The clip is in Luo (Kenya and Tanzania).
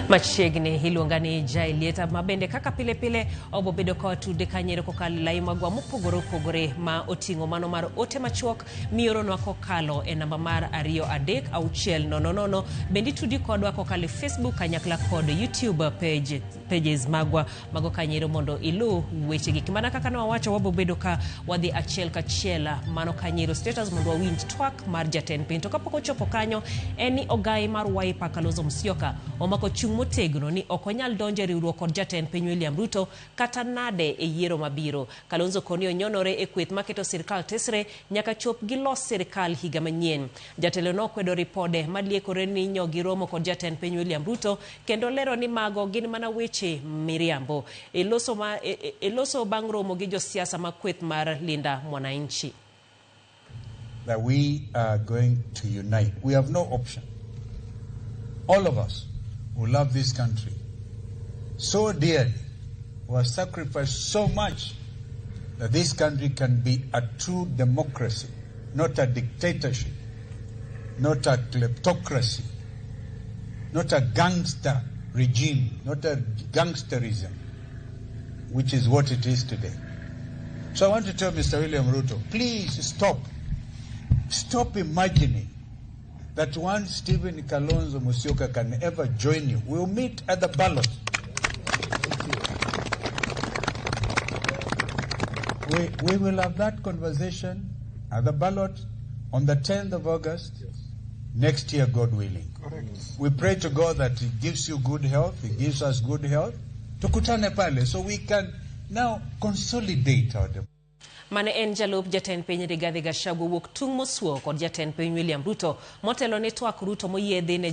Machiegni iluonga ni Jaelieta ma bende kaka pile pile obo bedo ka watude kanyero kokalo e lai magwa mopogore opogore ma oting'o mano mar ote machuok mioronwa kokalo e namba mar 23600. Bende itudi kodwa kokalo e Facebook kanyakla kod YouTube page, pages magwa mago kanyero mondo iluw wechegi. Mana kaka ne wawacho, wabo bedo ka wadhi achiel kachiel mano kanyero status mondo wawinj twak mar jatend piny. To kapok ochopo kanyo, en ni ogai mar Wiper Kalonzo Musyoka omako chung' motegno ni ok onyal donjo e riwruok kod jatend piny William Ruto kata nade e yiero mabiro. Kalonzo koni onyonore e kweth maketo sirkal tesre nyaka chop gilos sirkal higa manyien. Jatelo nokwedo ripode maliekore ni nyo giromo kod jatend piny William Ruto kendo lero ni mago gin mana weche miriambo. E loso, ma, e, e, e loso bang' romo gi josiasa ma kweth mar Linda Mwananchi. That we are going to unite. We have no option. All of us who love this country so dearly, who have sacrificed so much that this country can be a true democracy, not a dictatorship, not a kleptocracy, not a gangster regime, not a gangsterism, which is what it is today. So I want to tell Mr. William Ruto, please stop. Stop imagining that one Stephen Kalonzo Musyoka can ever join you. We'll meet at the ballot. We will have that conversation at the ballot on the 10th of August, yes, next year, God willing. Correct. We pray to God that He gives you good health, He gives us good health. Tukutane pale so we can now consolidate our democracy. Mane en jalup jatend piny Rigathi Gachagua wuok tung' mosuo kod jatend piny William Ruto motelo ne twak Ruto moyiedhi ne jo